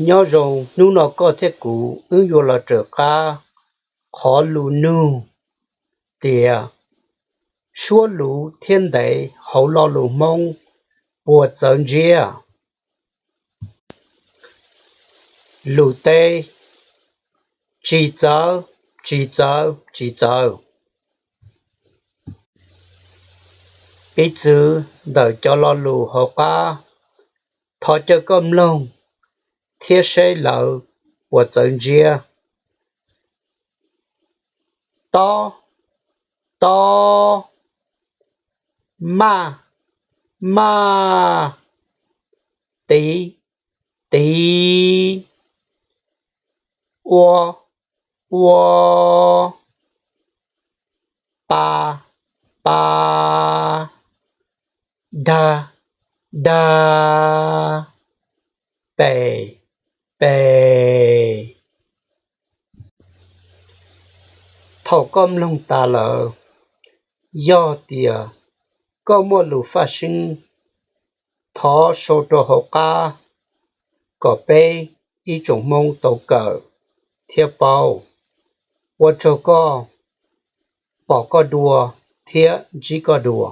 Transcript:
Nyob zoo, hnub no koj thiab kuv wb yuav los raws qab qhov lus nug tias suab luv thiab ntev hauv lo lus Hmoob puas txawv ntsiab? Lus teb: tsis txawv, tsis txawv, tsis txawv. Piv txwv ntawm cov lo lus hauv qab, thov caw koj mloog thiab seb lawv puas txawv ntsiab. Tob, tob. Maj, maj. Tiv, tiv. Ua, ua. Pa, pa. Dag, dag. Pes, pes. Thaum koj mloog tas lawm, yog tias koj muaj lus faj seeb, thov sau rau hauv qab kom peb ib tsoom Hmoob tau kawm thiab paub. Ua tsaug koj, pom koj dua thiab ntsib koj dua.